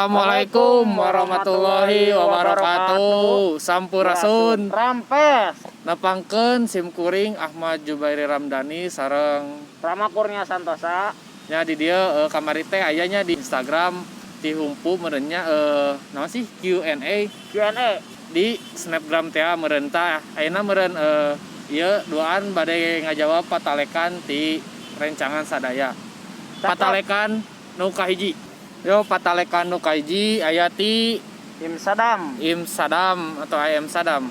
Assalamualaikum warahmatullahi wabarakatuh. Sampurasun. Rampes. Nepangkeun sim kuring Ahmad Jubairi Ramdhani sareng Rama Kurnia Santosa. Nya di dieu kamari teh aya nya di Instagram ti Humpu meureun nya, naon sih, Q&A. Q&A. Di Snapgram teh meureun. Tah, ayeuna meureun ieu duaan bade ngajawab patalekan ti rencangan sadaya. Patalekan nu kahiji. Yo, patalekan nu kahiji aya ti Im Sadam. Im Sadam atau IM Sadam.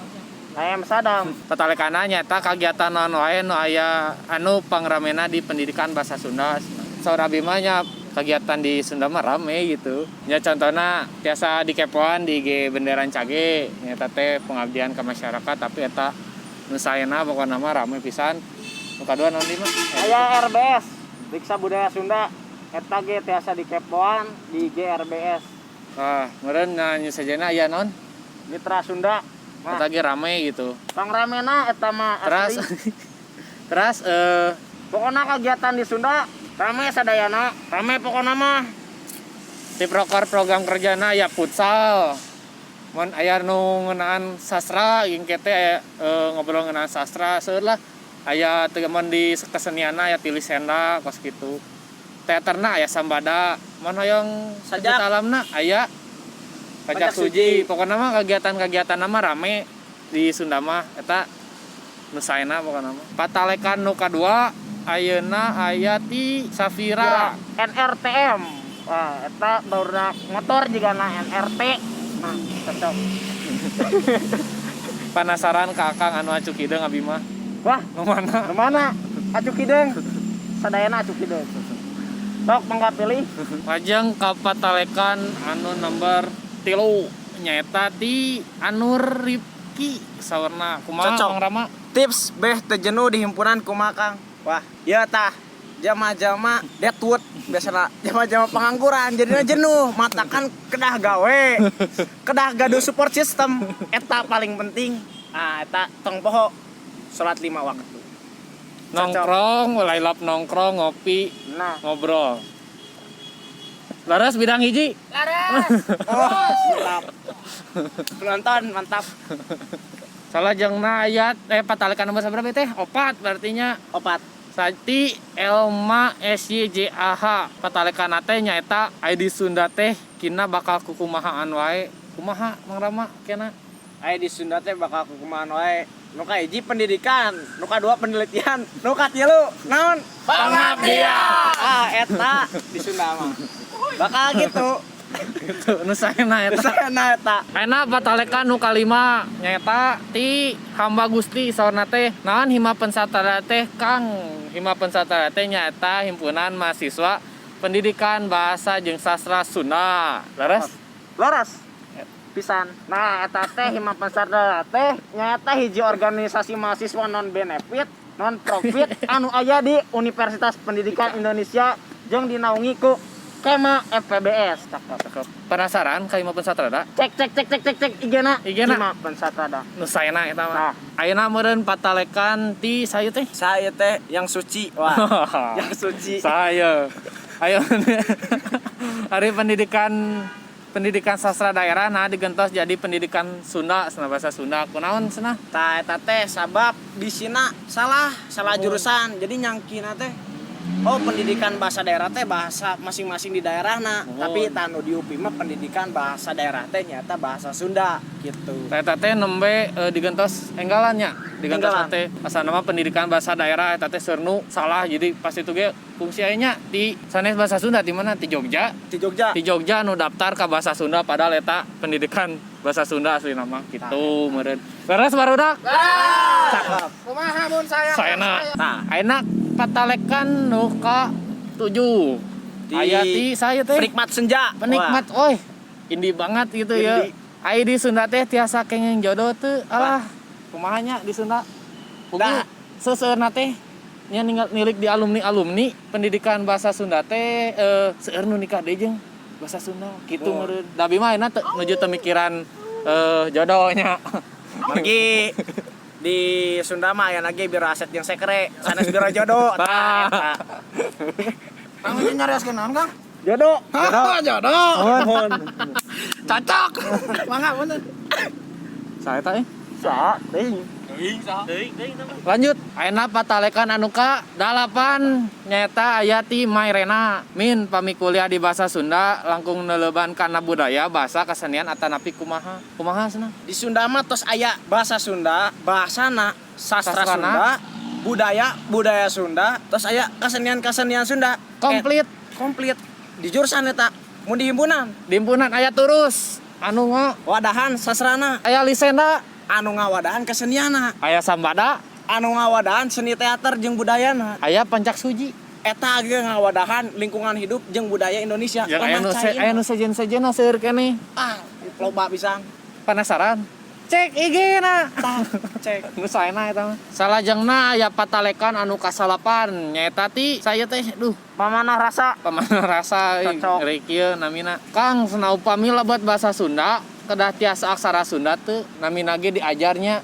Ayam Sadam. Patalekana nyata kagiatan naon wae nu aya anu pangramena di pendidikan bahasa Sunda. Saur abi mah nya kegiatan di Sunda mah rame gitu. Ya contohna tiasa dikepoan di IG Benderan Cage, nyata teh pengabdian ke masyarakat, tapi eta nu saena pokona mah rame pisan. Nu kadua naon di mah? Aya RBS, Riksa Budaya Sunda. Eta ge tiasa dikepoan di IG RBS. Ah, meureun nu sejenna aya naon? Mitra Sunda. Nah, Eta ge rame gitu. Pangramena eta mah Terus asli. Terus Pokoknya kegiatan di Sunda rame sadayana, rame pokoknya mah. Di proker program kerjana aya futsal. Mun aya nu ngeunaan sastra jeung teh aya ngobrol ngeunaan sastra seueur lah. Aya teu mun di kesenianna aya tilis senda kos kitu. Teaterna aya sambada. Mun hoyong Sajak. sajak alamna aya pajak Pajak suji. suji. Pokokna mah kegiatan-kegiatan mah rame di Sunda mah, eta nu saena pokokna mah. Patalekan nu kadua ayeuna aya ti Safira. NRTM. Wah, eta barudak motor juga na NRT. Nah, cocok. Penasaran ka Akang anu acuk hideung abi mah. Wah, Nu mana? nu mana? Acuk hideung. Sadayana acuk hideung. Sok mangga pilih. Lajeng ka patalekan anu nomor 3 nyaeta ti Anur Rifki, sawarna kumaha? Cocok. Kang Rama. Tips beh teu jenuh di himpunan kumaha, Kang? Wah, ya tah jama-jama deadwood biasana, jama-jama pengangguran jadinya jenuh, matakan kedah gawe, kedah gaduh support system, eta paling penting. Ah, eta tong poho salat lima waktu. Nongkrong, lailap nongkrong, ngopi, Nah, ngobrol. Laras bidang hiji. Laras. Oh, mantap, penonton mantap. Salajengna ayat patalekan nomor sabaraha teh? Opat berartinya. Opat. Sati Elma SYJAH, patalekan teh nyaeta ID Sunda teh kina bakal kukumahaan wae. Kumaha, Mang Rama, kena? Aya di Sunda teh bakal kukumahan wae? Nu kahiji pendidikan, nu kadua penelitian, nu katilu naon? Pengabdian. Ah, eta di Sunda mah bakal gitu. Gitu nu saena eta. Sana eta. Ayeuna patalekan nu kalima nyaeta ti Hamba Gusti, saurna teh naon Hima Pensatara teh, Kang? Hima Pensatara teh nyaeta himpunan mahasiswa pendidikan bahasa jeung sastra Sunda. Leres? Laras. Pisan. Nah, eta teh Hima Pensatara teh nyaeta hiji organisasi mahasiswa non benefit, non profit anu aya di Universitas Pendidikan Indonesia jeung dinaungi ku Kema FPBS. Cakep. Cakep. Penasaran ka Hima Pensatrada? Cek cek cek cek cek cek IG-na. IG-na. Hima Pensatrada. Nu saena eta mah. Nah. Ayeuna meureun patalekan ti sayu teh. Saya teh yang suci. Wah, yang suci. Saya. Ayo. Hari pendidikan pendidikan sastra daerah nah digentos jadi pendidikan Sunda cenah, bahasa Sunda kunaon cenah? Tah, eta teh sabab di sina salah salah jurusan, jadi nyangkina teh oh pendidikan bahasa daerah teh bahasa masing-masing di daerah nah. Oh. Tapi tah nu di UPI mah pendidikan bahasa daerah teh nyata bahasa Sunda gitu. Eta teh nembe digentos enggalan nya, digentos Enggalan. Teh asa nama pendidikan bahasa daerah eta teh sernu salah. Jadi pas itu ge fungsi aya nya di sanes bahasa Sunda di mana, di Jogja. Di Jogja. Di Jogja nu daftar ke bahasa Sunda, padahal eta pendidikan bahasa Sunda asli nama gitu meureun. Beres, barudak? Cakep. Kumaha mun saya? Saena. Nah. Ayeuna patalekan nu ka 7. Di Aya ti saya teh. Penikmat senja. Penikmat, oi, indie banget gitu ya. Indie. Ai di Sunda teh tiasa kenging jodoh tuh? Alah, kumaha nya di Sunda? Pugu Dah. seuseurna teh nya ninggal nilik di alumni-alumni pendidikan bahasa Sunda teh seueur nu nikah deui jeung bahasa Sunda gitu. Oh. Meureun da abi mah ayeuna teu nuju teu mikiran jodohnya. Lagi di Sunda mah aya lagi biro aset jeung sekre, sanes biro jodoh. Tah, eta. Kang ini nyarioskeun naon, Kang? Jodoh. Jodoh. Mohon. Cocok. Mangga bener. Saya teh. Sa, teuing. Lanjut, ayeuna patalekan anu ka 8 nyaeta aya ti Mairena. Min pami kuliah di bahasa Sunda langkung neuleuban kana budaya, bahasa, kesenian atanapi kumaha? Kumaha cenah? Di Sunda mah tos aya bahasa Sunda, bahasana sastra Sastrana. Sunda, budaya budaya Sunda, tos aya kesenian-kesenian Sunda. Komplit. Komplit. Di jurusan eta mun di himpunan, Di himpunan aya terus anu ngo wadahan sasrana, aya lisenda, anu ngawadahan keseniana, aya sambada, anu ngawadahan seni teater jeung budayana. aya pancak suji. Eta ge ngawadahan lingkungan hidup jeung budaya Indonesia. Yang aya nu Lemah cai aya nu sejen-sejenna seueur keneh. Ah, loba pisan. Penasaran? Cek IG na. Tah, cek. Nu saena eta mah. Salajengna aya patalekan anu kasalapan nyaeta ti saya teh duh Pamanah rasa. pamanah rasa euy, Cocok. ngeri kieu namina. Kang cenah upami lebet bahasa Sunda kedah tiasa aksara Sunda teu namina ge diajarnya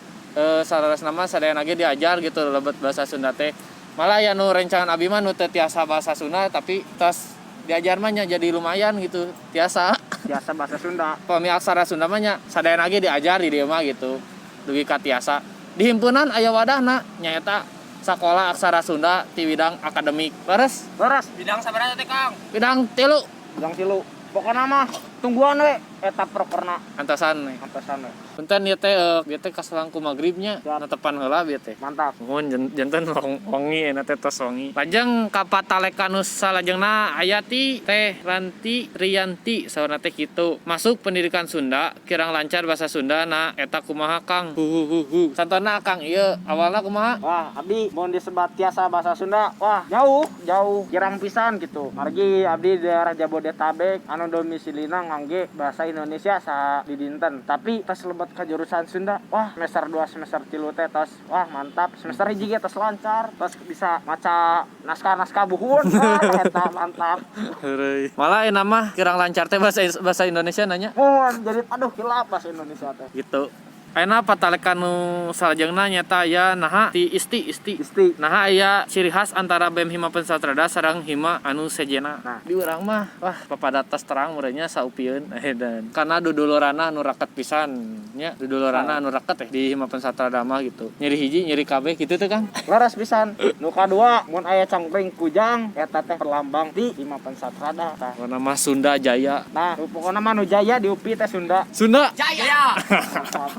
saleresna mah sadayana ge diajar gitu lebet bahasa Sunda teh. Malah ya nu rencangan abi mah nu teu tiasa bahasa Sunda tapi tos diajar mah nya jadi lumayan gitu tiasa. Biasa bahasa Sunda. Pami aksara Sunda mah nya sadayana ge diajar di dieu mah gitu. Dugi ka tiasa. Di himpunan aya wadahna nyaeta sakola aksara Sunda ti bidang akademik. Leres? Leres. Bidang sabaraha teh, Kang? Bidang 3. Bidang 3. Pokona mah tungguan we eta prokerna Antosan we. antosan we. Punten ieu teh bieu teh kaselangku magribnya Siap. netepan heula bieu teh. Mantap. Nuhun janten wangi enak teh tos wangi. Lajeng ka patalekan nu salajengna aya ti Teh Ranti Rianti saurna teh kitu. Masuk pendidikan Sunda kirang lancar bahasa Sunda na eta kumaha Kang? Hu hu hu hu. Santona Kang ieu awalna kumaha? Wah, abdi mun disebat tiasa bahasa Sunda, wah jauh, jauh kirang pisan gitu. Margi abdi di daerah Jabodetabek anu domisilina ngangge bahasa Indonesia sa di dinten. Tapi tos lebet ke jurusan Sunda, wah semester 2 semester 3 teh tos wah mantap. Semester 1 ge tos lancar, tos bisa maca naskah-naskah buhun. Wah, eta mantap. Heureuy. Malah enak mah kirang lancar teh bahasa Indonesia nanya Mun jadi aduh hilap bahasa Indonesia teh. gitu. Ayeuna patalekan nu salajengna nyata aya naha ti isti isti. Isti. Naha aya ciri khas antara BEM Hima Pensatrada sareng Hima anu sejena. Nah. Di urang mah wah papadatas terang meureunnya saupieun edan. Karena dudulurana anu raket pisan nya, dudulurana anu raket teh di Hima Pensatrada mah gitu. Nyeri hiji nyeri kabeh gitu teh Kang. Leres pisan. Nu kadua mun aya cangkring kujang eta teh perlambang ti Hima Pensatrada. Tah. Warna mah Sunda Jaya. Nah, pokokna mah nu jaya di UPI teh Sunda. Sunda. Jaya. Mantap.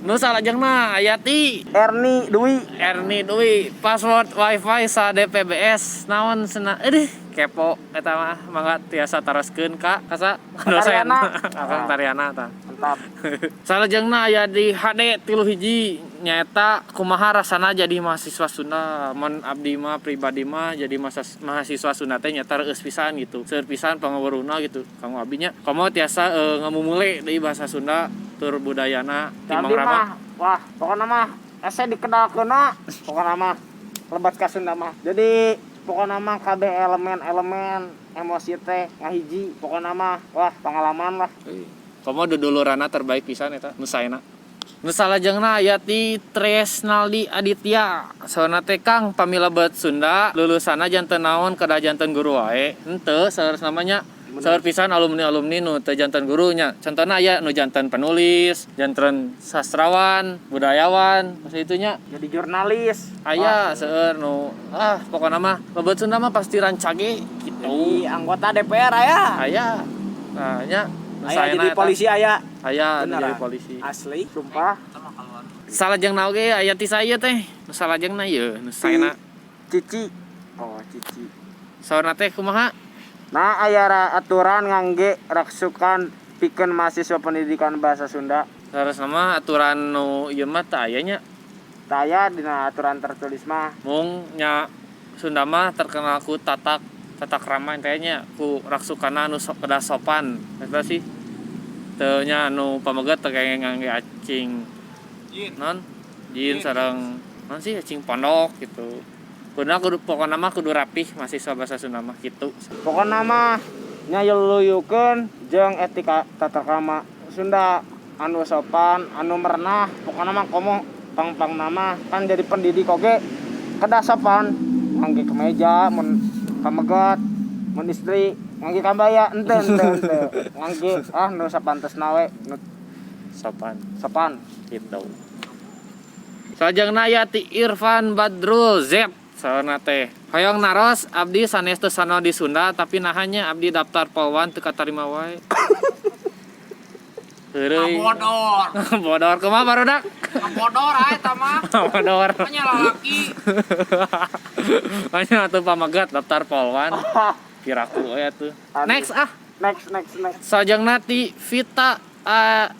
Nu salajengna aya ti Erni Dwi. Erni Dwi, password wifi sa DPBS naon cenah eueuh kepo eta mah mangga tiasa taroskeun ka kasa dosen. Tariana. Akang Tariana tah. Mantap. Salajengna aya di HD 3 nyaeta kumaha rasana jadi mahasiswa Sunda. Mun abdi mah pribadi mah jadi mahasiswa Sunda teh nyaeta reueus pisan gitu. Seueur pisan pangaweruna gitu. Kanggo abdi nya komo tiasa ngamumule deui bahasa Sunda tur budayana timbang Abdi rama. mah, wah, pokokna mah ese dikenalkeunna, pokokna mah lebat ka Sunda mah. Jadi pokokna mah kabeh elemen-elemen emosi teh ngahiji, pokokna mah wah pengalaman lah. Komo dudulurana terbaik pisan eta nu saena. Nu salajengna aya ti Tresnaldi Aditya. Sauna teh Kang pami lebet Sunda lulusanna janten naon kedah janten guru wae. Henteu saurus namanya. Saur pisan alumni-alumni nu teu janten gurunya. Contohna aya nu janten penulis, janten sastrawan, budayawan, maksud itunya Jadi jurnalis. aya seueur nu pokokna mah lebet Sunda mah pasti rancage gitu. Jadi anggota DPR aya. Aya. Nah, nya nu Aya saena jadi eta. polisi aya. Aya Beneran. jadi polisi. Asli. Sumpah. Salajengna oge aya ti saya teh. Nu salajengna ieu nu saena. Cici. Oh, Cici. Saurna teh kumaha? Nah, aya aturan ngangge raksukan pikeun mahasiswa pendidikan bahasa Sunda. Saurna mah aturan nu ieu mah teu aya nya. Taya dina aturan tertulis mah. Mung nya Sunda mah terkenal ku tata krama teh nya ku raksukana anu kedah sopan. Eta sih. Teu nya anu pameget teu kenging ngangge acing. Non jin sareng non sih acing pondok gitu. Kuduna kudu pokona mah kudu rapih mahasiswa bahasa Sunda mah gitu. Pokona mah nyayeluyukeun jeung etika tata krama Sunda anu sopan, anu merenah, pokona mah komo pang-pang nama kan jadi pendidik oge kedah sopan, ngangge kemeja mun pamegat Mun istri ngangge kambaya ente ente ente. Ngangge ah nu sapantesna we, nu Sopan sopan. gitu. Sajengna aya ti Irfan Badrul Z. Saurna teh, hoyong naros abdi sanes teu sano di Sunda tapi nahanya abdi daftar polwan teu katarima wae. Heureuy. Bodor. Bodor kumaha barudak? Bodor ae eta mah. Bodor. Hanya lalaki. Hanya atuh pamegat daftar polwan. Piraku we atuh. Aduh. Next ah. Next next next. Sajengna ti Vita A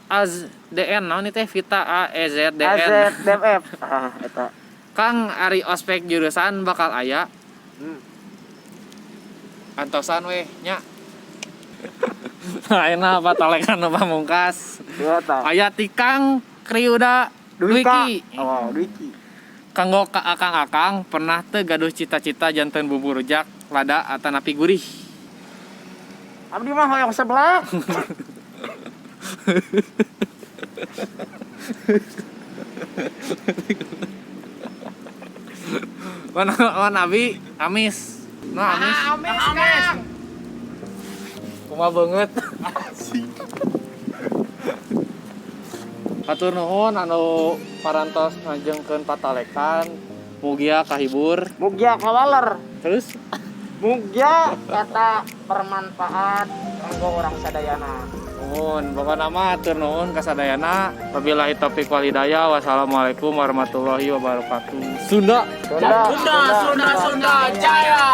Az DN naon ieu teh Vita A E Z D N. AZDF. Ah eta. Kang ari ospek jurusan bakal aya. Antosan weh nya. Ayeuna apa talekan nu pamungkas. Iya ta. Aya ti Kang Kriuda Dwika. Dwiki. Oh, Dwiki. Kanggo ka akang-akang pernah teu gaduh cita-cita janten bubur rujak, lada atanapi gurih. Abdi mah hoyong sebelah. Mana mana abi amis. No amis. Amis, Kang. Kumaha beungeut. Hatur nuhun anu parantos ngajengkeun patalekan. Mugia kahibur. Mugia kawaler. Terus Mugia eta bermanfaat kanggo urang sadayana. nuhun, pokokna mah hatur nuhun ka sadayana. Wabillahi taufik wal hidayah. Wassalamualaikum warahmatullahi wabarakatuh. Sunda. Sunda, Sunda, Sunda, Sunda, Jaya.